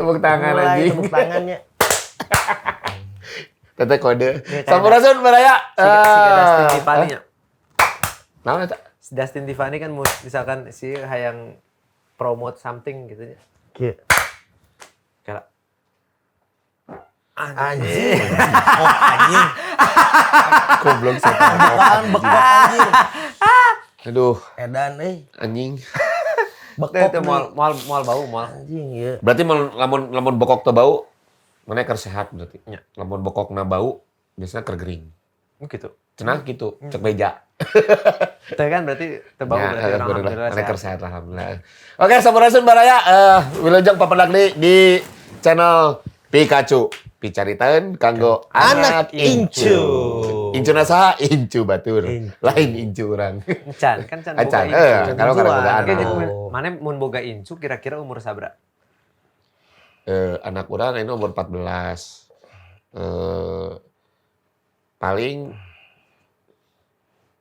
Tepuk tangan Mulai anjing. Tepuk tangannya. Teteh kode. kayak Sampurasun baraya. Si Dustin Tiffany nya. Naon eta? Si Dustin Tiffany kan misalkan si hayang promote something gitu nya. Kieu. Kayak Anjing. Oh, anjing. Goblok setan. Bukan bekok anjing. Aduh, Edan euy. Anjing. Bekok itu nih. moal moal moal bau moal. Anjing ya. Berarti mun lamun lamun bokok teu bau, mana keur sehat berarti. Ya. Lamun bokokna bau, biasanya keur gering. Gitu. Cenah gitu, cek beja. Itu kan berarti teu bau Ya, berarti orang alhamdulillah. alhamdulillah Mana keur sehat. sehat alhamdulillah. Oke, sampurasun baraya, wilujeng papendak di channel Pikachu. Picaritaeun kanggo anak Anak incu. Incu saha? Incu batur. Incu. Lain incu urang. Can, kan can boga Acan, incu. kalau karena boga Oke, anak. jadi mana mun boga incu kira-kira umur sabra? Anak urang ini umur 14. Paling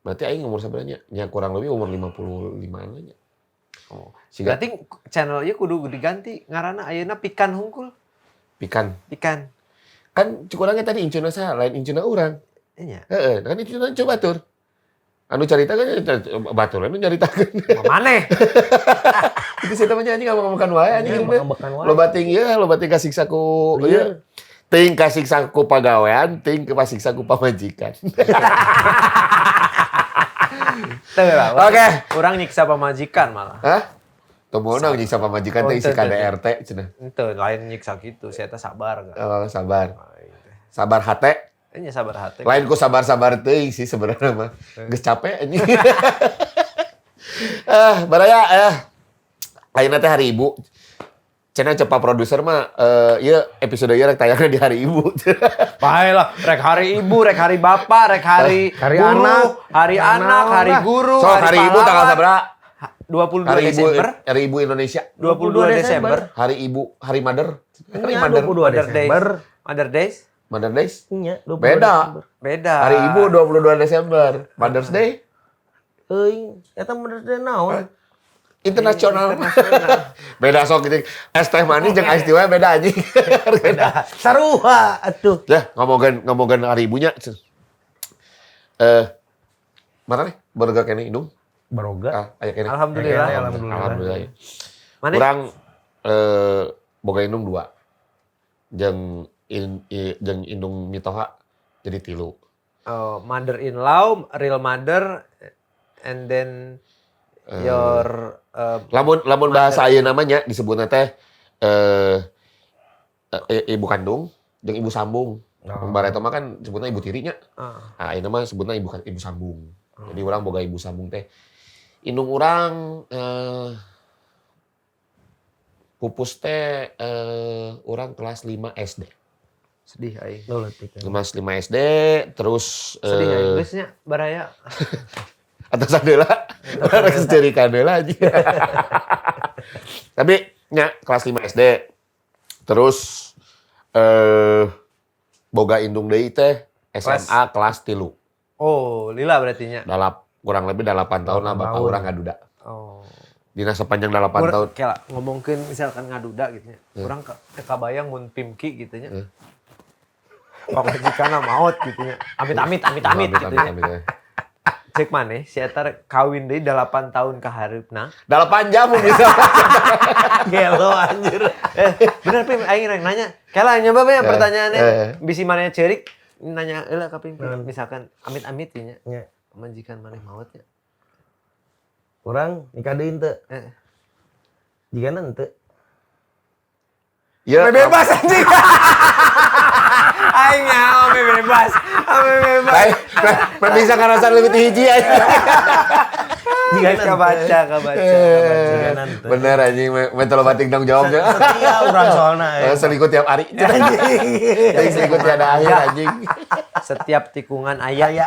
berarti aing umur sebenarnya nya kurang lebih umur 55-an lah nya. Oh. Siga Berarti channel ieu kudu diganti ngaranna ayeuna Pikan hungkul. Pikan. Pikan. Kan cek urangnya tadi incuna saha, lain incuna urang. Iya. Heeh, kan incuna incu batur. Anu carita kan batur anu nyaritakeun. Maneh. Itu sih temannya anjing ngambek-ngambekan wae anjing. Iya, ngambek-ngambekan wae. Loba ting ieu, loba ting kasiksa ku ieu. Ting kasiksa ku pagawean, ting kasiksa ku pamajikan. Teu lah. Oke. Urang nyiksa pamajikan malah. Hah? Teu meunang nyiksa pamajikan teh Oh, isi teu, teu, teu. KDRT cenah. Ente lain nyiksa gitu, saya teh sabar gak. Oh, sabar. Sabar hate. Ini sabar hati. Lain ku sabar-sabar teuing sih sebenarnya mah. Geus capek anjing. Ah, baraya ayeuna teh Hari Ibu. Cenah cepat produser mah ieu episode ieu rek tayangna di Hari Ibu. Baiklah, rek Hari Ibu, rek Hari Bapak, rek hari Hari guru, anak. Hari anak, hari guru, Sok Hari Ibu tanggal pahlawan. sabaraha? 22 Hari Ibu Desember. Hari Ibu Indonesia. 22 Desember. Hari Ibu, Hari Mother. Hari Iya, Mother. 22 Mother Days. Desember. Mother Days Mother Days. Iya, 22 Beda. Desember. Beda. Hari Ibu 22 Desember. Mother's Day Euy, eta Mother's Day naon? Internasional. Beda sok gitu. Es teh manis jeung ais teh beda anjing. Beda. Sarua atuh. Ya, ngomongin ngomongin Hari Ibunya. Mana nih? Baroga keneh indung? Baroga. Ah, aya keneh. Alhamdulillah. Aya keneh, alhamdulillah. Alhamdulillah. Mana? Urang boga indung dua. Jeung jeung indung mitoha jadi tilu. Oh, mother in law, real mother, and then your Lamun lamun bahasa ayeuna namanya disebutna teh ibu kandung jeung ibu sambung. Oh. Bareto mah kan sebutna ibu tirinya. Ah. Nah, ayeuna mah sebutna ibu ibu sambung. Jadi urang boga ibu sambung teh. Indung urang pupus teh urang kelas 5 SD. Sedih aing. Lo leutik. Kelas 5 SD terus Sedih aing geus nya baraya. Atau heula. Rek cerita heula anjing. Tapi nya kelas 5 SD. Terus boga indung deui teh SMA kelas 3. Oh, lila berarti nya. Kurang lebih 8 tahun lah bapak Tahun. urang ngaduda. Oh. Dina sepanjang 8 tahun. Kayak ngomongkeun misalkan ngaduda gitu nya. Urang teu kabayang mun Pimki gitu nya. Pamajikanna maot gitu nya. Amit amit amit amit gitu nya. Amit, amit. Cek maneh si eta rek kawin deui 8 tahun ka hareupna. 8 jam mun bisa. Gelo anjir. Eh, bener Pim, aing rek nanya. Kela nyoba ya pertanyaannya. Bisi maneh ceurik nanya heula ka Pim. Misalkan amit-amit ya nya. Nya. Pamajikan maneh maot nya. Urang nikah deui henteu? Eh. Jigana henteu. Ya, Bebas anjing. Aing nyaho ame bebas. Ame bebas. Lain, lain, bisa ngarasan lebih ti hiji aja. Guys, kabaca, kabaca, kabaca. Jigana henteu. Bener anjing, mental batik tanggung jawabnya. Setia urang soalna. Selingkuh tiap hari. Anjing. Selingkuh tiada akhir anjing. Setiap tikungan aya. Aya.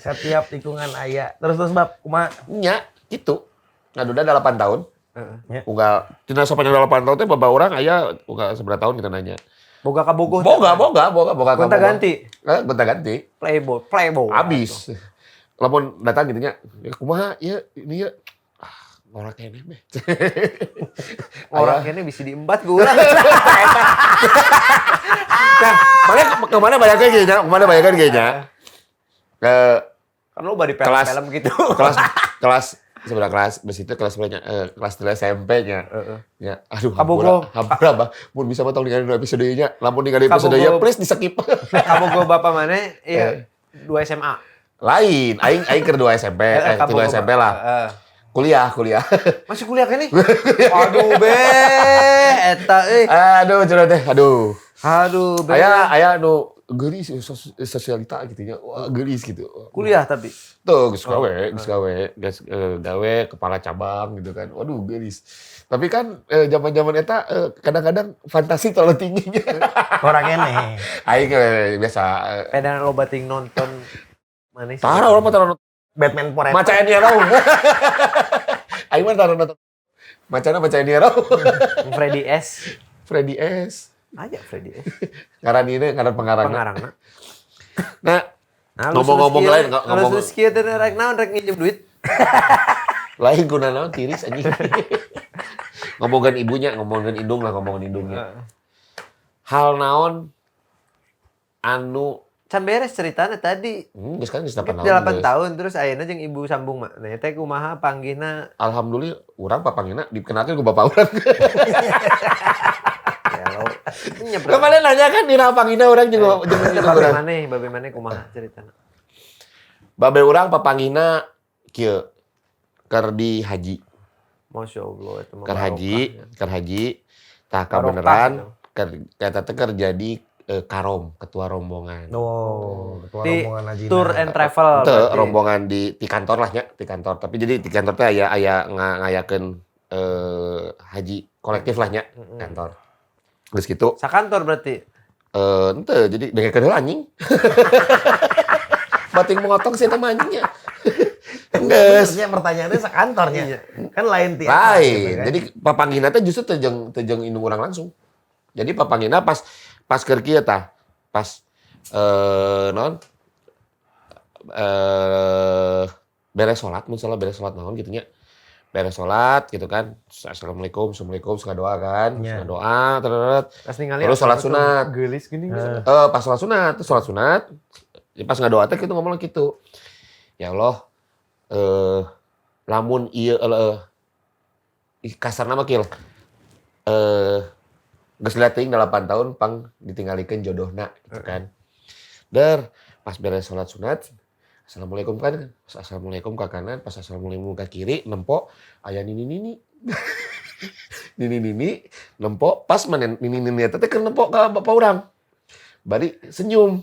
Setiap tikungan aya. Terus terus bab kumaha? Nya, gitu. Ngaduda 8 tahun. Heeh. Ya. Unggal tina sepanjang 8 tahun teh bapak urang aya unggal seberapa tahun kita nanya. Boga kabogoh. Boga, boga, boga, boga. Gonta ganti. Eh, gonta ganti. Playboy, playboy. Abis. Lamun datang gitu nya, ya kumaha ya ini ya. Ah, Ngora keneh beh. Orang kene bisa diembat ku urang. Nah, mana kemana bayangkan kayaknya, kemana bayangkan kayaknya. Kan lo di Kelas. film gitu. Kelas kelas sebelah kelas, bes itu kelas berapa? Kelas 3 SMP-nya. Ya, aduh, Kabogo. Hampura, hampura, bah. Mun bisa mah tong ningali episode nya. Lamun ningali episode nya, Kabogo. please di skip. Kabogo bapak mana? Iya, 2 SMA. Lain, aing aing keur 2 SMP, Kabogo 3 SMP lah. Heeh. Kuliah, kuliah. Masih kuliah kan nih? Aduh be, eta euy. Aduh, curhat teh. Aduh. Aduh be. Aya aya nu geulis sosialita gitu nya. Wah, geulis gitu. Kuliah tapi. Tuh, geus gawe, geus gawe, geus gawe kepala cabang gitu kan. Waduh, geulis. Tapi kan zaman-zaman eta kadang-kadang fantasi terlalu tingginya. Orang keneh. Aing biasa Pedan lo bating nonton mana sih? Tara orang mah tara nonton Batman Forever. Maca Eniero. Aing mah tara nonton. Macana maca Eniero. Freddy S. Freddy S. Aya Freddy S. Ngaran ini ngaran pengarangna. Pengarangna. Nah, Nah, ngomong-ngomong lain, ngomong ngomong terus kieu teh rek naon rek nginjem duit. Lain guna naon tiris anjing. Ngomongin ibunya, ngomongin indung lah, ngomongin indungnya. Hal naon anu Can beres ceritanya tadi. Geus kan geus 8 tahun. 8 geus. tahun terus ayeuna jeung ibu sambung mah. Nah, teh kumaha panggihna? Alhamdulillah urang papanggihna dikenalkeun ku bapak urang. Ya lo. Nya Kemarin nanya kan dina panggihna urang jeung jeung Babe urang. maneh, babe maneh kumaha ceritana? Babe urang papanggihna kieu keur di haji. Masya Allah itu mah Keur haji, barokahnya. keur haji tah Barokah kabeneran gitu. keur eta teh keur jadi karom, ketua rombongan. Oh, ketua Di rombongan haji. Tour and travel. Teu berarti. rombongan di kantor lah nya, di kantor. Tapi jadi di kantor teh aya aya ngayakeun haji kolektif lah nya kantor. Geus kitu. Sakantor berarti. Henteu jadi dengekeun heula anjing. Bating motong sih eta mah anjingnya. Geus. Maksudnya pertanyaannya sekantornya. Kan lain ti. Lain. Gitu kan. Jadi papanggihna teh justru teu jeung indung urang langsung. Jadi papanggihna pas pas keur kieu tah. Pas non beres salat, mun salah beres salat naon gitu nya. Beres salat gitu kan. Assalamualaikum, assalamualaikum, suka doa kan. Iya. Suka doa, terus Pas ningali Terus sholat aku tuh sunat. Geulis gini. Pas sholat sunat, terus sholat sunat, ya pas ngadoa teh gitu ngomong gitu. Ya Allah, lamun ieu kasarna mah kieu. Geus liat teuing 8 tahun pang ditinggalikeun jodohna gitu kan. Der, pas beres sholat sunat, assalamualaikum kan, pas assalamualaikum ke kanan, pas assalamualaikum ke kiri, nempo aya nini nini. Nini nini nempo pas mana nini nini eta teh keur nempo ka bapak urang. Bari senyum.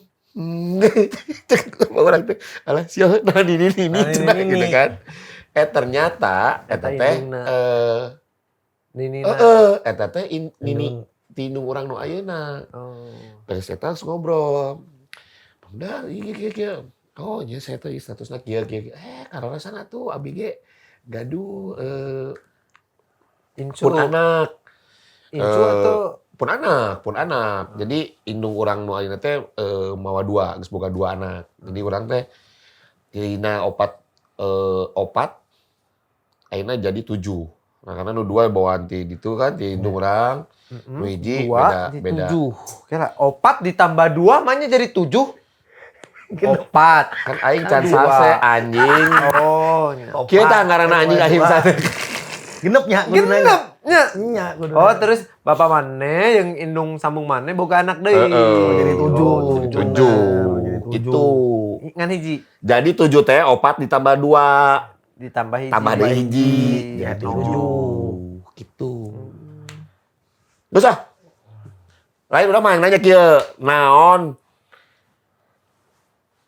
Cek bapak urang teh, alah sia nah nini nini Nah, nini cenah nini. gitu kan. Ternyata eta Eta teh indungna. Nini. heeh, eta teh nini ti indung urang nu ayeuna. Oh. Beres eta langsung ngobrol. Bang ieu kieu kieu. Oh, nya saya teh statusna kieu kieu. Karena sana tuh abi ge gaduh Incu. pun anak. Incu atau Pun anak, pun anak. Jadi indung urang nu ayeuna teh mawa dua, geus boga dua anak. Jadi urang teh tina opat opat ayeuna jadi 7. Nah, karena nu dua bawaan ti ditu kan ti indung urang, nu hiji dua beda di beda. tujuh. Kira opat ditambah dua mahnya jadi 7. Opat. Kan aing can Dua. sase anjing. Oh, nya. Kieu tah ngaranna anjing aing sase. Genepnya kudu nanya. Genep nya. Nya kudu. Oh, terus bapak maneh yang indung sambung maneh boga anak deui. Heeh. Jadi tujuh. Oh, jadi Tujuh. Jadi tujuh. Gitu. Ngan hiji Jadi 7 teh opat ditambah 2, ditambah hiji. tambah deui hiji. Jadi Jadi tujuh. 7. Gitu. Geus ah. Lain urang mah yang nanya kieu, naon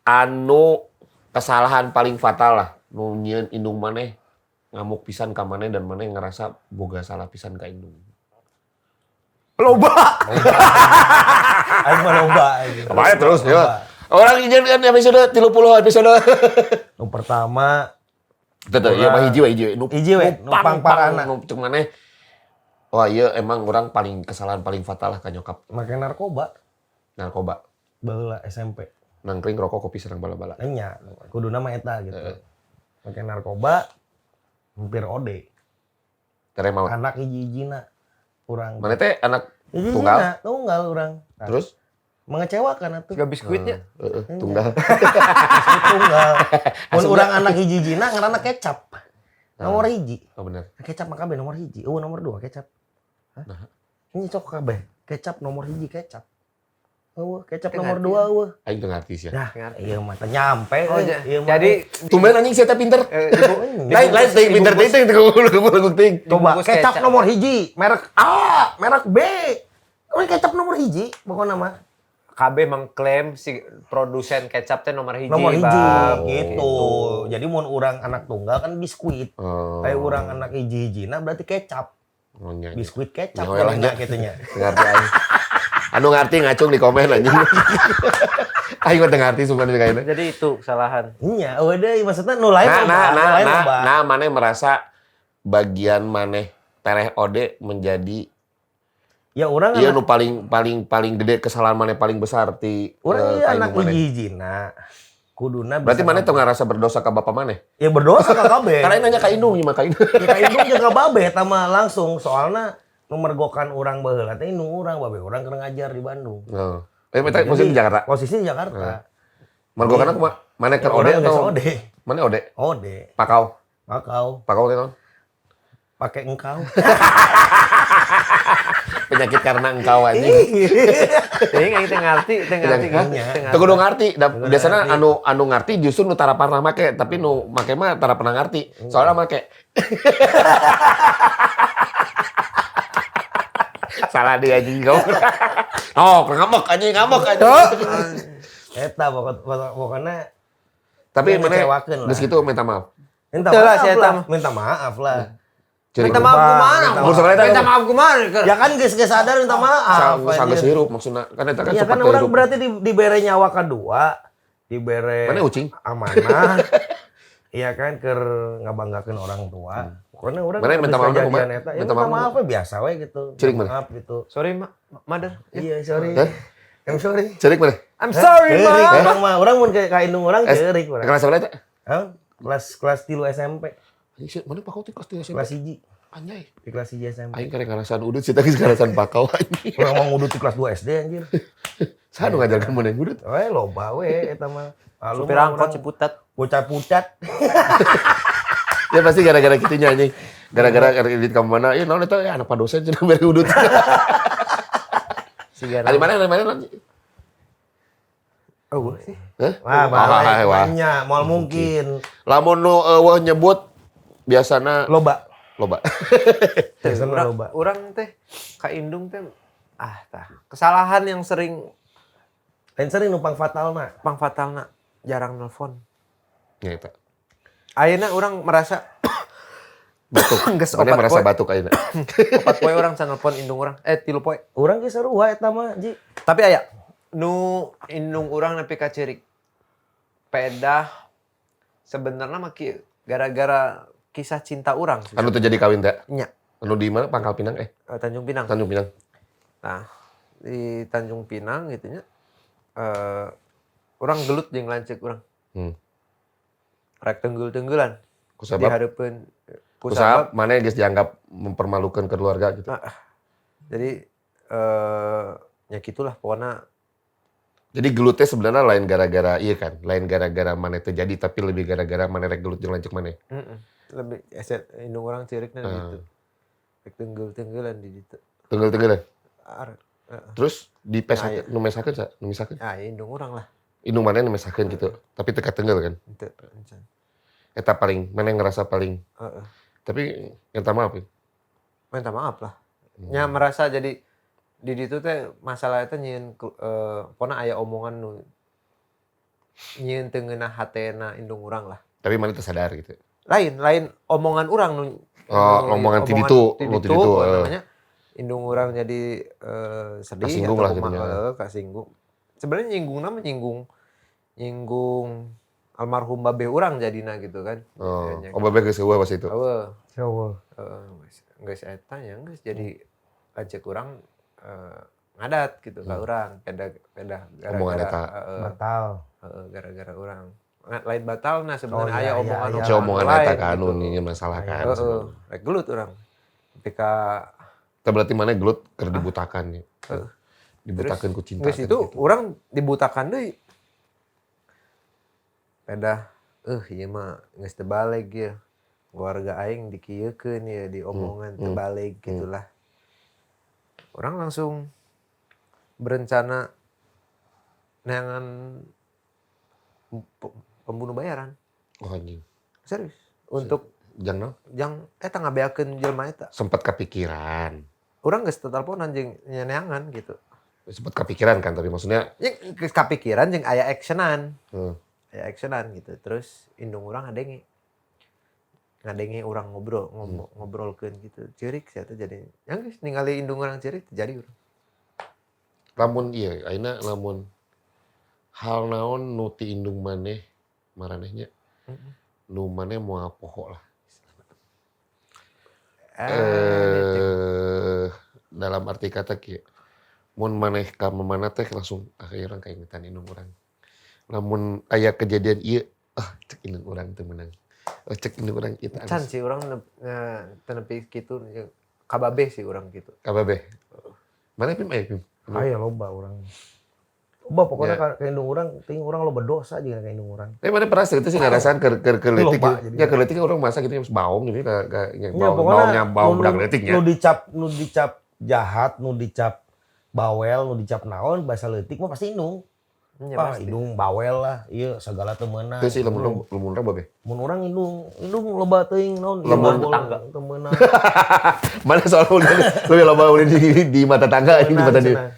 anu kesalahan paling fatal lah nu nyieun indung maneh ngamuk pisan ka maneh dan maneh ngerasa boga salah pisan ka indung. Loba. Aing mah loba aing. Apa ya terus ya. Orang izin kan episode 30 episode. Nu pertama Teu iya mah hiji we hiji we. Nu Hiji we, nu nu pangparana. Nu cek maneh. Wah iya emang orang paling kesalahan paling fatal lah ka nyokap make narkoba narkoba. baheula SMP. Nangkring rokok kopi serang bala-bala. Nya, kuduna mah eta gitu. Make narkoba hampir OD. Tereh maut. Anak hiji-hijina urang. Mana teh anak Hiji-hijina, tunggal? Tunggal urang. Nah, terus? Mengecewakan atuh. Siga biskuitnya. Heeh, tunggal. Biskuit tunggal. Mun urang anak hiji-hijina ngaranna kecap. Nomor hiji. Oh bener. Kecap mah kabeh nomor hiji. Eueuh nomor 2 kecap. Hah? Nah. Ini cok kabeh. Kecap nomor hiji kecap. Eueuh, kecap Teu nomor ngerti. 2 eueuh. Aing teu ngarti sia. Nah, iya mah teu nyampe. Oh, euy. Iya mah. jadi Tumben anjing sia teh pinter. ibu Lain lain teuing pinter teuing teuing teu teuing. Coba dibungkus kecap kecap. nomor hiji, merek A, merek B. Ini kecap nomor hiji, pokoknya mah. KB mengklaim si produsen kecap teh nomor hiji. Nomor hiji Bab. gitu. Jadi mun urang anak tunggal kan biskuit. Oh. Kayak urang anak hiji-hijina berarti kecap. Oh, nya, nya. Biskuit kecap Nyawa lah, jadinya nya. gitu nya. Teu ngarti aing. Anu ngarti ngacung di komen anjing. Aing mah teu ngarti sumpah di kayaknya. Jadi itu kesalahan. Iya, eueuh deui maksudnya nu lain Nah, loba, nah, nu nah, lain nah, loba. nah, maneh merasa bagian maneh tereh ode menjadi Ya urang iya anak nu paling paling paling gede kesalahan maneh paling besar ti urang ieu ka anak indung maneh. hiji-hijina. Kuduna bisa Berarti maneh teu ngarasa berdosa ka bapak maneh? Ya berdosa ka kabeh. Karena aing nanya ka indung ieu mah ka indung. Ya ka indung jeung ka babe eta mah langsung soalna nu mergokan urang baheula teh indung urang, babe urang keur ngajar di Bandung. Oh. Eh, eta posisi di Jakarta. Posisi di Jakarta. Mergokan kumaha? Maneh keur ode Urang geus atau ode. Maneh ode? Ode. Pakau. Pakau, Pakau teh naon? pakai engkau. Penyakit karena engkau anjing. Jadi aing teu ngarti, teu ngarti. Hah? Teu ngarti. Teu kudu ngarti. Da, Teu kudu biasana ngarti. anu anu ngarti justru nu tara pernah make, tapi nu make mah tara pernah ngarti. Soalnya make. Salah dia anjing kau. Oh, ngambek anjing, ngambek anjing. Eta pokoknya Tapi Ya, mana ngecewakeun lah. geus kitu minta maaf. minta Teu lah, maaf si eta lah, mah. minta maaf lah. Ceurik. Minta maaf kumaha? Minta maaf. Minta maaf kumaha? Ya kan geus geus sadar minta maaf. Sanggeus anjir. hirup maksudna. Kan eta kan Ya sempat kan orang hirup. berarti dibere nyawa kedua, dibere Mana ucing? amanah. Iya kan keur ngabanggakeun orang tua. Pokoknya orang Mana minta maaf kumaha? eta, ya Minta minta maaf maaf we biasa we gitu. Ceurik Minta mana? Maaf gitu. Sorry, Ma. Mother. Iya, sorry. Hah? I'm sorry. Ceurik mana? I'm sorry, Ceurik, Ma. urang mah, urang mun ka indung urang ceurik urang. Kelas berapa eta? Hah? Kelas kelas 3 SMP, Anjing, sih, mana pakau teh kelas 3 SMP? kelas 1. Anjay. Di kelas 1 SMP. Aing karek ngarasan udut sih tadi ngarasan pakau anjing. Urang mau ngudut di kelas 2 SD anjir. Saha nu ngajarkeun maneh ngudut? We loba we eta mah. Lalu Supir mah angkot urang Ciputat. Bocah pucat. Ya pasti gara-gara kitunya anjing. Gara-gara edit kamu mana? Ya naon eta ya anak pak dosen cenah bere udut. Siga Ari mana ari mana? Oh, sih. Hah? Wah, Ah, bahaya wah. banyak, moal mungkin. Lamun nu eueuh nyebut biasana Loba. loba. Biasana Urang, loba. urang teh ka indung teh ah tah. Kesalahan yang sering Lain sering numpang fatalna. pang fatalna jarang nelpon. Ya eta. Ayeuna urang merasa Batuk. Geus Mana opat merasa poe. batuk ayeuna. 4 poe urang can nelpon indung urang. 3 poe. Urang ge sarua eta mah, Ji. Tapi aya nu indung urang nepi ka ceurik. Pedah sebenarnya mah kieu gara-gara kisah cinta urang. Anu teu jadi kawin teh. Nya, Anu di mana Pangkal Pinang Tanjung Pinang. Tanjung Pinang. Nah, di Tanjung Pinang gitu nya. Urang gelut jeung lanceuk urang. Rek tenggel-tenggelan Ku di sabab hareupeun ku ku sabab sabab. mana geus dianggap mempermalukan keluarga gitu. Nah, jadi ya gitulah pokoknya. Jadi gelutnya sebenarnya lain gara-gara iya kan, lain gara-gara mana terjadi tapi lebih gara-gara mana rek gelut jeung lanceuk maneh. Lebih indung urang cirikna gitu. Rek tenggel-tenggelan di ditu. Tenggel-tenggelan. Heeh. Terus Nah, dipesakeun nu mesakeun sa, nu misakeun. Ah, ya indung urang lah. Indung maneh nu mesakeun gitu, tapi teu katenggel kan. Henteu, encan. Eta paling maneh ngerasa paling Heeh. tapi minta maaf ya. Minta maaf lah. Nya merasa jadi di ditu teh masalah eta nyieun pokona aya omongan nu nyieun teu ngeunah hatena indung urang lah. Tapi maneh teu sadar gitu. Lain omongan urang nu Oh, nu- omongan ti ditu, ti nu ti ditu, ditu, pokona eh. namanya. Indung urang jadi sedih Kasinggung atau lah kumaha, gitunya. kasinggung. Sebenarnya nyinggungna mah nyinggung almarhum babe urang jadina gitu kan. Oh, Nya oh babe geus eueuh pas itu. Eueuh. Coba. Heeh, geus eta nya geus jadi lanceuk urang ngadat gitu ka urang pedah Omongan gara-gara eta. heeh, Batal. heeh, gara-gara urang. Lain batalna sebenarnya Oh, iya, aya iya, omongan iya. Si omongan lain eta kan gitu. anu ini masalah kan. Heeh, rek gelut urang. Ketika Tah berarti maneh gelut keur dibutakan ya. Heeh. Dibutakeun ku cinta. Geus itu gitu. Urang dibutakan deui. Pedah ieu mah geus teu baleg ieu. Keluarga aing dikieukeun ieu diomongan teu baleg gitulah. Urang langsung berencana neangan pembunuh bayaran. Oh anjing. Serius. Untuk Jang naon? Jang eta ngabeakeun jelema eta. Sempat kepikiran. Urang geus teteleponan jeung neangan gitu. Sempat kepikiran kan tapi maksudnya Jeung geus kapikiran jeung aya actionan. Aya actionan gitu. Terus indung urang ngadenge. Ngadenge urang ngobrol, ngobrolkeun gitu. Ceurik sia teh jadi. Yang geus ningali indung urang ceurik jadi urang. Lamun ieu ayeuna lamun hal naon nu ti indung maneh maraneh nya nu maneh moal poho lah. Ah, Dalam arti kata kieu. Mun maneh ka mamana teh langsung ah ieu urang kaingetan indung urang. Lamun aya kejadian ieu, ah cek indung urang teu meunang. Oh cek indung urang kieu teh Can alus. sih urang teu nepi kitu kababeh sih urang gitu. Kababeh. Maneh Pim aya Pim? Aya loba urang. Loba pokoknya Ya. ka indung urang, teuing urang loba dosa jeung ka indung urang. Tapi maneh pernah gitu sih ngarasaan keur leutik Loba gitu. jadi. Ya keur leutik urang masa gitu baong gitu ka nya Ya, baong pokoknya baongnya baong budak leutik nya. Nu dicap jahat, nu dicap bawel, nu dicap naon bahasa leutik mah pasti indung. Nya Wah, pasti. indung bawel lah, ieu segala teu meunang. Teu sih lamun lamun urang babeh. Mun urang indung, indung loba teuing naon, Lamun tetangga teu meunang. Mana soal ulin lebih loba ulin di mata tangga anjing di mata dia.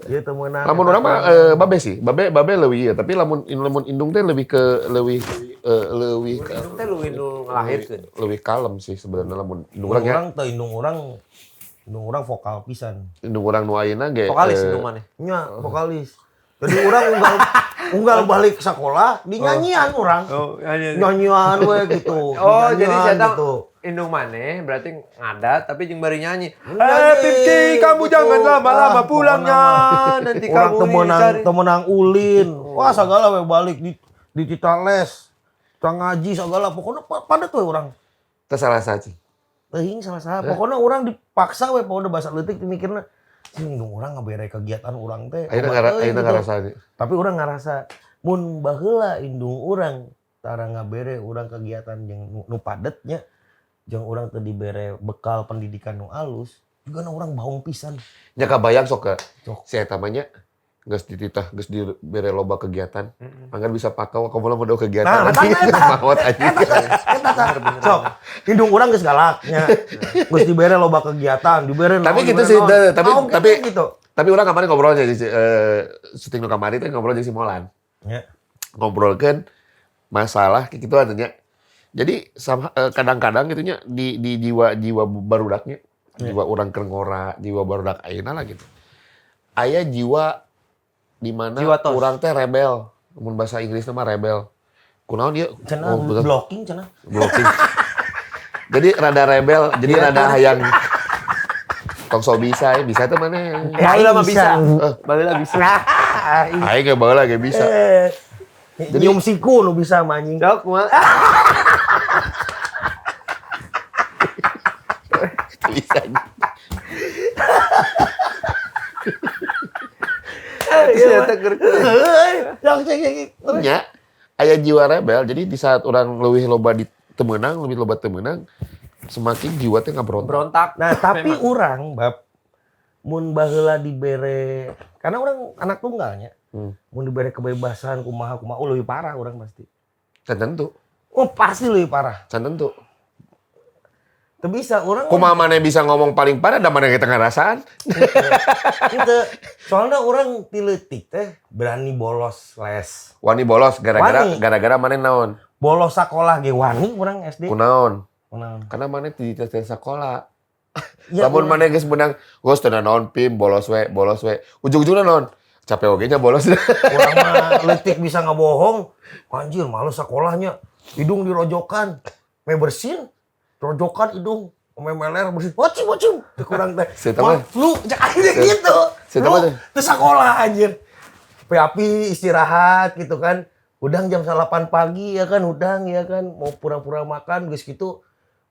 Ieu teu meunang. Lamun urang mah babe sih, babe babe leuwih ieu, tapi lamun lamun indung teh lebih ke leuwih leuwih ke Indung teh leuwih nu ngalahirkeun. Lebih kalem sih sebenarnya lamun indung Mun urang ya. urang teu indung urang vokal pisan. Indung urang nu ayeuna ge Vokalis indung maneh. Nya, vokalis. Jadi urang unggal unggal balik sekolah dinyanyian urang. Oh, iya. Nyanyian we gitu. Oh, jadi Dinyanyian saya gitu. Indung maneh berarti ngadat tapi jeung bari nyanyi. Nyanyi, Eh, Pipki, kamu gitu. jangan lama-lama Ah, pulangnya. pokoknya mah. Nanti Urang kamu teu meunang dicari. teu meunang ulin. Wah, sagala we balik di titales. Teu ngaji sagala pokoknya padet we urang. Teu salah saja. Teuing salah-salah. Pokoknya urang dipaksa we pokoknya bahasa leutik mikirna sing indung urang ngabere kegiatan urang teh. Ayeuna loba ngara teuing ayeuna gitu. ngarasa. Tapi urang ngarasa mun baheula indung urang tara ngabere urang kegiatan jeung nu padet nya jeung urang teu dibere bekal pendidikan nu alus juga na urang baong pisan. Nya kabayang sok ke Sok. si eta mah nya geus dititah geus dibere loba kegiatan. Mangga bisa pakau kamu lah modal kegiatan. Nah, Anjing, eta. maot anjing. Eta tah. Sok, indung urang geus galak nya. Geus dibere loba kegiatan, dibere Tapi naon, gitu dibere sih, naon. tapi Maong gitu. Tapi urang kemarin ngobrolnya sih, syuting nu kamari teh ngobrol jeung si Molan. Ya. Ngobrolkeun masalah kayak gitu atuh nya. Jadi sama, kadang-kadang gitu nya di jiwa jiwa barudaknya, jiwa urang keur ngora, jiwa barudak ayeuna lah gitu. Aya jiwa di mana Jiwa tos. urang teh rebel. Mun bahasa Inggrisna mah rebel. Kunaon ieu? Cenah Oh, betul. blocking cenah. Blocking. Jadi rada rebel, jadi rada hayang tong sok bisa, ya. Bisa teh mana? Baheula mah bisa. Eh. Baheula bisa. Aing ge baheula ge bisa. Jadi nyium siku nu bisa mah anjing. Sok kumaha? Bisa. Iya, teh keur. Yang cek cek. Nya, aya jiwa rebel. Jadi di saat orang lebih loba di temenang, lebih loba temenang, semakin jiwa teh ngaberontak. Berontak. Nah, tapi urang bab mun baheula dibere karena urang anak tunggalnya. Mun dibere kebebasan kumaha kumaha oh, leuwih parah urang pasti. Can tentu, Oh, pasti leuwih parah. can tentu. Teu bisa urang Kumaha maneh bisa ngomong paling parah da maneh kita ngarasaan. Henteu. Soalnya urang ti leutik teh berani bolos les. Wani bolos gara-gara Wani. gara-gara maneh naon? Bolos sekolah ge wani urang SD. Kunaon? Kunaon? Karena maneh di tes sekolah. Ya, Lamun maneh geus meunang, geus teu naon pim bolos we, bolos we. Ujung-ujungna naon? Capek oge nya bolos. Urang mah leutik bisa ngebohong. Anjir, males sekolahnya. Hidung dirojokan. Me bersin, rojokan hidung. Me meler bersin. Wacim, wacim. Teu kurang teh. Saya tahu. Wah, flu, cek aing gitu. Saya Flu, tahu teh. teu sekolah anjir. Api istirahat gitu kan. Udang jam 8 pagi ya kan, udang ya kan. Mau pura-pura makan geus gitu.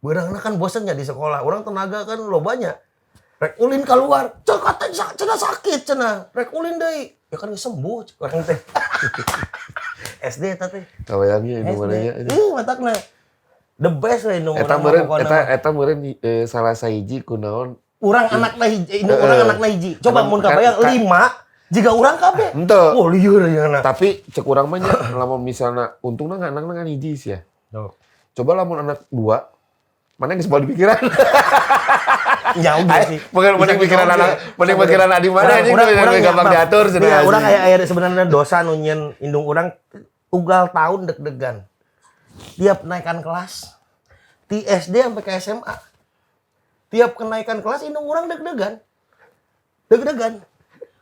Beurangna kan bosen ya di sekolah. Urang tenaga kan lobanya. Rek ulin keluar, cek kata cenah sakit cenah. Rek ulin deui. Ya kan geus sembuh cek urang teh. SD eta teh. Kabayangnya indung SD. manehnya. Ih, matakna. The best we indung Eta urang mah meureun pokona eta mah. eta meureun salah sahiji kunaon Urang anakna hiji, indung urang anakna hiji. Coba mun Kan- kabayang 5 jiga urang kabeh. Henteu. Wah, lieur ya na. Tapi cek urang mah nya lamun misalna untungna anakna ngan hiji sih ya. Tuh. Coba lamun anak dua, mana geus bawa di pikiran. Ya udah sih. Mending mending Bisa pikiran gitu anak, oge. mending pikiran adi mana anjing Urang gampang ya, diatur Iya, cenah. urang aya aya sebenarnya dosa nu nyieun indung urang unggal tahun deg-degan. Tiap naikan kelas, di SD sampai ke SMA. Tiap kenaikan kelas indung urang deg-degan. Deg-degan.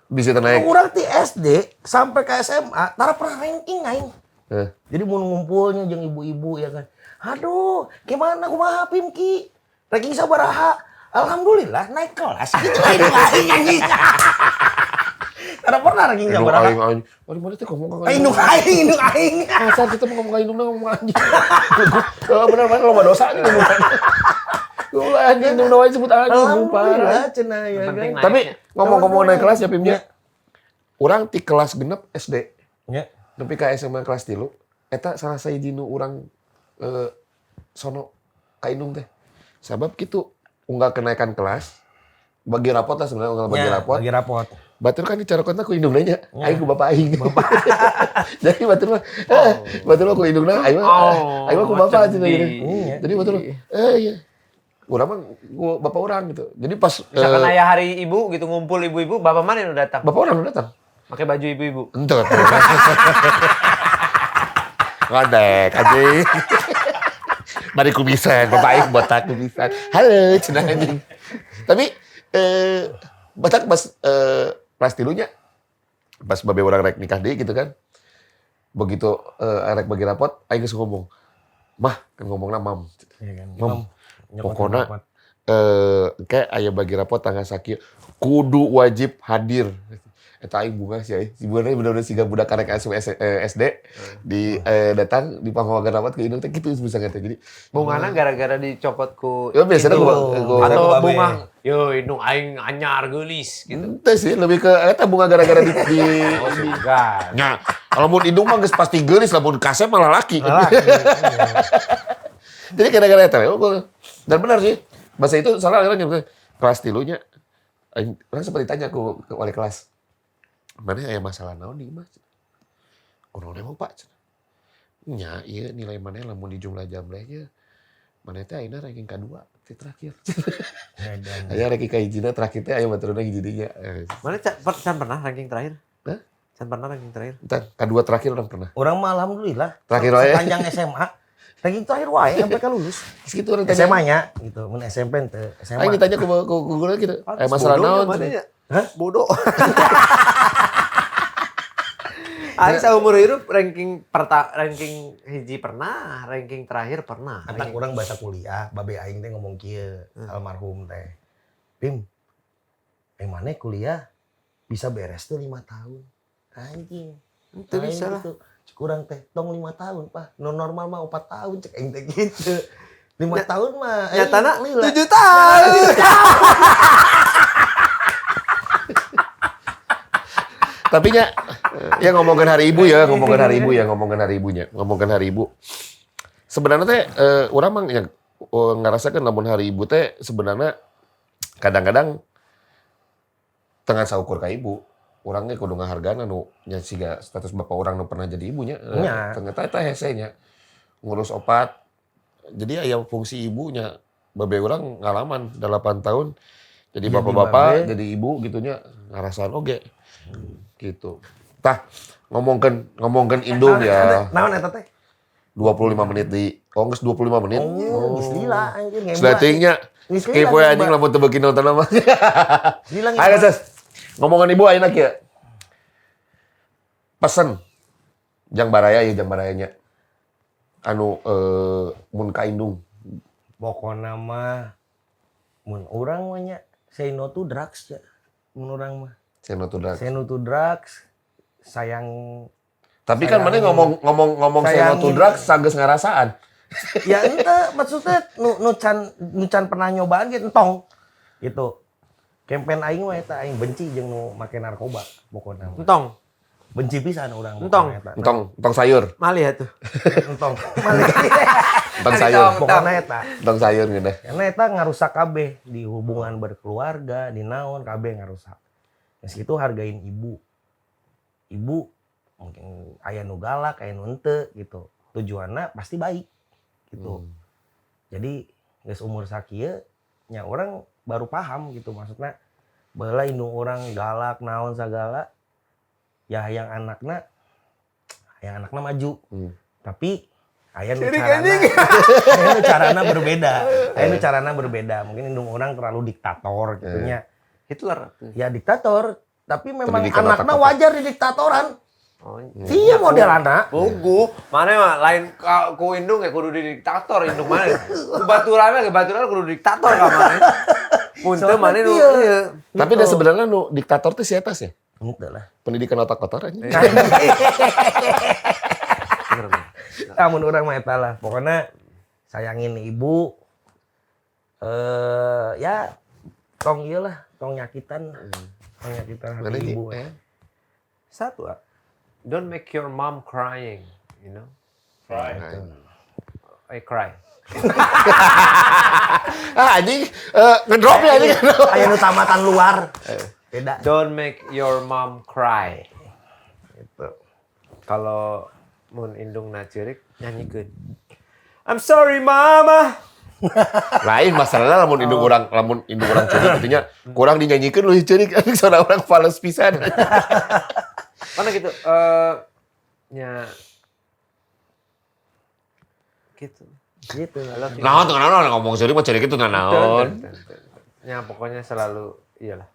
Bisa naik. Urang di SD sampai ke SMA, tara pernah ranking aing. Jadi mau ngumpulnya jeung ibu-ibu ya kan. Aduh, gimana kumaha Pimki? Ranking sabaraha? Alhamdulillah naik kelas. Gitu lah indung aing anjing. Tara pernah ranking Indung sabaraha. aing aing. Waduh, mana teh ngomong ka Eh, indung aing, indung aing. Asal kita mau ngomong ka indungna ngomong ka anjing. Heeh, bener bener loba dosa anjing ngomong. Ulah anjing indungna wae sebut anjing Alhamdulillah parah. cenah ya Yang penting kan. naik. Tapi ngomong-ngomong naik kelas ya Pimnya. Urang ti kelas genep SD Ya. nepi ka SMA kelas 3 eta salah sahiji nu urang sono ka indung teh. Sabab kitu unggal kenaikan kelas bagi rapot lah sebenarnya unggal bagi Ya, rapot. Bagi rapot. Batur kan dicarokotna ku indungna nya, aing ku bapak aing. Jadi batur mah, batur mah ku indungna, aing mah, aing mah ku bapak cenah gitu. Iya. Jadi batur mah, iya. Urang mah ku bapak urang gitu. Jadi pas Misalkan ayah hari ibu gitu ngumpul ibu-ibu, bapak mana yang udah datang? bapak urang udah datang. Pakai baju ibu-ibu. Ente. Ngondek anjing. Mari kumisan, bapak aing botak kumisan. Halo, cenah anjing. Tapi batak pas kelas tilunya pas babe urang rek nikah deui gitu kan. Begitu rek bagi rapot aing geus ngomong. Mah, kan ngomongna mam. Iya kan. Mam, Nyokot pokona rapot. Kayak aya bagi rapot tanggal sakieu kudu wajib hadir. Eta aing bunga sih aing. Si bunga bener-bener siga budak karek asup SD di datang di pangwagan rapot ke indung teh kitu bisa teh. Jadi Bungana gara-gara dicopot ku ya biasanya indung. ku Atau Ku babe. bunga, yo indung aing anyar geulis gitu. Ente sih lebih ke eta bunga gara-gara di Oh, sugan. Nya, kalau mun indung mah geus pasti geulis, lamun kasep malah laki. Laki. Jadi gara-gara eta we, dan benar sih. Bahasa itu salah orang yang kelas tilunya aing urang sempat ditanya ku ke wali kelas. Mana aya masalah naon nih, Mas? Kunaon emang, Pak? Nya, ieu nilai maneh lamun di jumlah jamlehnya maneh teh ayeuna ranking kadua ti terakhir. Edan. Aya ranking kahijina terakhir teh aya baturna hiji dinya. Mana can pernah ranking terakhir? Hah? Can pernah ranking terakhir? Entar kadua terakhir orang pernah. Urang mah alhamdulillah. Terakhir wae. Sepanjang SMA ranking terakhir wae sampai ka lulus. Geus kitu urang tanya. SMA-nya gitu, mun SMP teu, SMA. Aing ditanya ku guru gitu. Aya masalah naon? Hah? Bodoh. Aing seumur hidup ranking ranking hiji pernah, ranking terakhir pernah. Antang urang bahasa kuliah, babe aing teh ngomong kieu, almarhum teh. Pim, aing maneh kuliah bisa beres tuh 5 tahun. Anjing. Itu bisa lah. Gitu. Cek urang teh tong 5 tahun, Pak. Nu normal mah 4 tahun cek aing teh gitu. 5 tahun mah aing Nyatana lila. 7 tahun. Tapi nya, ya ngomongin hari ibu ya, ngomongin hari ibu ya, ngomongin hari ibunya, ngomongin hari ibu. Sebenarnya teh urang mah ya, ngerasakan lamun hari ibu teh sebenarnya kadang-kadang tengah saukur ka ibu. Urangnya kudu ngahargaan anu nya siga status bapak urang nu pernah jadi ibunya. Nya. Ternyata eta hese nya. Ngurus opat. Jadi aya fungsi ibunya. Babe urang ngalaman 8 tahun jadi Jadi bapak-bapak, babe. jadi ibu gitunya ngarasaan oge. Gitu. Tah, ngomongkeun indung ya. Naon eta teh? 25 menit di oh geus 25 menit. Oh, geus lila anjing ngemba. Sletingnya. Geus lila, Kepo ngemba. anjing lamun teu beuki nonton mah. Lila Ayo ngemba. Ses. Ngomongan ibu ayeuna kieu. Pesen jang baraya ya jang barayanya. Anu mun ka indung. Pokona mah mun urang mah nya say no to drugs ya. Mun urang mah. Say no to drugs. Say no to drugs. Sayang Tapi kan mana ngomong say no to sayangin. drugs sageus ngarasaan. Ya ente maksudnya nu can pernah nyobaan gitu entong. Gitu. Campaign aing mah eta, aing benci jeung nu make narkoba pokoknya. Entong. Benci pisan urang. Entong. Eta. Entong, entong sayur. Malih atuh. Entong. Malih. Entong sayur. Pokoknya eta. Entong sayur gitu. Karena eta ngarusak kabeh di hubungan berkeluarga, di naon kabeh ngarusak. Geus kitu hargain ibu. Ibu mungkin aya nu galak, aya nu henteu gitu. Tujuanna pasti baik gitu. Jadi geus umur sakieu nya urang baru paham gitu, maksudnya baheula indung urang galak naon sagala ya, yang anakna maju. Tapi aya nu Sirik carana anjing. Aya nu carana berbeda. Aya nu carana berbeda. Mungkin indung urang terlalu diktator gitu nya. Hitler. Ya diktator, tapi memang Pendidikan anakna otak-otak. Wajar di diktatoran. Oh, Iya model anak. Puguh, mana mah lain ku indung ya kudu di diktator indung mana. Ku baturan ge baturan kudu diktator ka mana. Mun teu mana nu Iya. ieu. Tapi dah sebenarnya nu diktator tuh siapa sih? Henteu lah. Pendidikan otak kotor aja. Bener, bener. Lamun urang mah eta lah. Pokoknya sayangin ibu. Ya tong ieu lah, tong nyakitan. Tong nyakitan hati Mana Ji? ibu. Eh? Satu, ah. Don't make your mom crying, you know. Cry. I cry. Ah anjing, ngedrop ya anjing. Aya nu tamatan luar. Beda. Don't make your mom cry. Gitu. Kalau mun indung ceurik nyanyikeun. I'm sorry mama. Lain masalahnya lamun indung urang ceurik gitu nya, kurang dinyanyikeun leuwih ceurik anjing, soalna urang fales pisan. Mana gitu eh nya gitu. Gitu. I love you. Naon tuh naon ngomong ceurik mah ceurik itu naon. Ten, ten, ten, ten. Ya pokoknya selalu iyalah.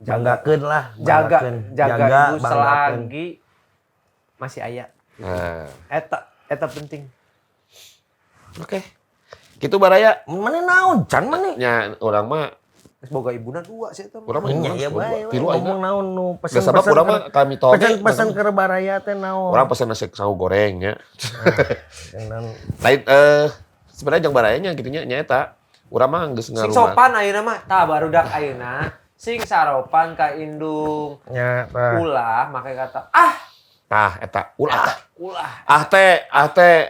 Banggakeun lah, Jaga banggakeun. Jaga, ibu banggakeun. selagi masih aya. Nah, Eta eta penting. oke. Gitu baraya. Mana naon can mana? Nya urang mah Geus boga ibuna dua sih eta mah. urang mah Nya indung ya bae. tilu ayeuna. Ngomong naon nu Da pesen. sabab urang mah kami toge. Pesan-pesan ke baraya teh naon? Urang pesen nasi sahu goreng nya. Yang naon? Lain sebenarnya jang barayanya gitu nya nyaeta. Urang mah geus Sing ngarumat. sopan ayeuna mah, tah barudak ayeuna. Sing saropan ka indung. Nya tah. Ulah make kata ah, Tah eta ulah. ulah. Ah teh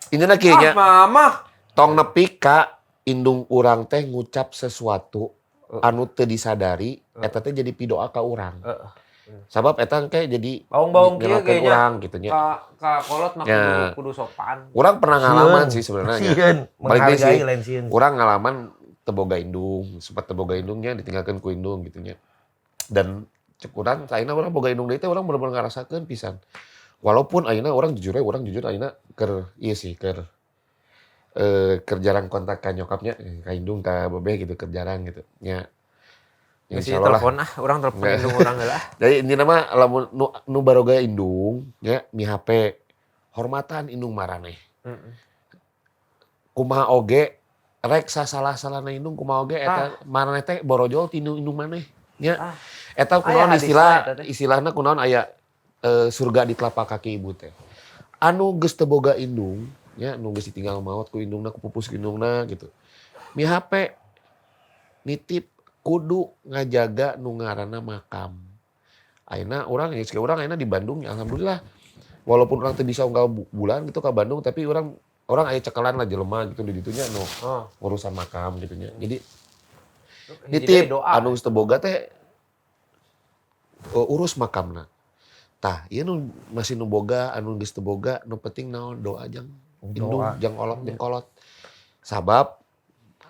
intina kieu nya. Ah mama. Tong nepi ka indung urang teh ngucap sesuatu anu teu disadari eta teh jadi pidoa ka urang. Sabab eta engke jadi Bawang-bawang kieu nyelakeun ge nya. urang gitu nya. Ka kolot mah Ya. kudu, kudu sopan. Urang pernah ngalaman sih sebenarnya. Sieun, Balik deui menghargai sih. lain sieun. Urang ngalaman teu boga indung, sempat teu boga indungnya ditinggalkeun ku indung gitu nya. Dan cek urang ayeuna urang boga indung deui teh urang bener-bener ngarasakeun pisan. Walaupun ayeuna urang jujur we, urang jujur ayeuna keur ieu sih keur jarang kontak ka nyokapnya, ka indung ka babeh gitu keur jarang gitu nya. Ya, Geus insya Allah lah. telepon ah, urang telepon Nggak. indung urang heula ah. Jadi intinya mah lamun nu baroga indung nya mi HP hormatan indung maraneh. Heeh. Kumaha oge rek sasalah-salahna indung kumaha oge eta maraneh teh borojol tinu indung maneh nya. Ah. Eta kunaon Aya istilah hadisna eta teh. istilahna kunaon aya surga di telapak kaki ibu teh. Anu geus teu boga indung nya, nu geus ditinggal maot ku indungna, ku pupus ku indungna gitu. Mi HP nitip kudu ngajaga nu ngaranna makam. Ayeuna urang geus urang ayeuna di Bandung ya alhamdulillah. Walaupun urang teu bisa unggal bulan gitu ka Bandung, tapi urang urang aya cekelan lah jelema gitu di ditunya nu Oh, urusan makam gitu nya. Jadi hiji nitip deui doa. anu geus teu boga teh urus makamna. Tah, ieu nu masih nu boga, anu geus teu boga, nu penting naon doa jang indung, Doa. jang olok jeung kolot. Sabab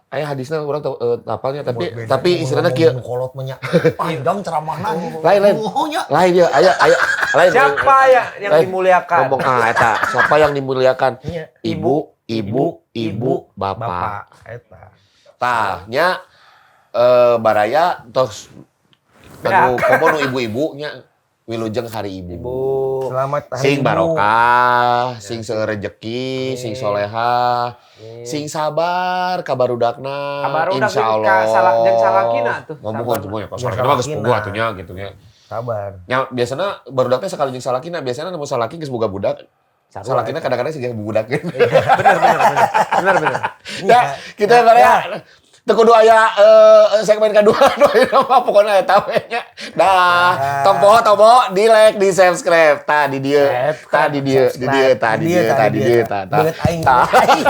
aya hadisna urang teu apalnya tapi Beda. tapi istilahna kieu. Ngomong kolot mah nya. Panjang ceramahna. Lain lain. Oh, nya. Lain ya, aya aya lain. Siapa ya yang Lain. dimuliakan? Ngomong ah eta, siapa yang dimuliakan? Nya. Ibu, ibu, ibu, bapak. Bapak eta. Tah, nya baraya tos anu komo nu ibu-ibu nya wilujeng hari ibu. Ibu. Selamat hari Sing Ibu. barokah, sing seueur rejeki, sing Amin. solehah, Amin. sing sabar ka barudakna. Ka barudak insyaallah. jeung ka jeung salakina tuh, Ngomong sabar. semua ya, Jeung salakina mah geus salakina. puguh atuh nya gitu nya. Sabar. Nya biasana barudak teh sakali jeung salakina, biasana nemu salaki geus boga budak, Sarua. Salakina kadang-kadang sih bubudakeun. Bener bener bener. Bener bener. Ya, kita ya. Teu kudu aya segmen kedua doain mah pokoknya eta we nya. Dah, tong poho tong poho di like, di subscribe. Tah di dieu, tah di dieu, di dieu, tah di dieu, tah di dieu, tah. Tah. Beungeut aing. Tah. Beungeut aing.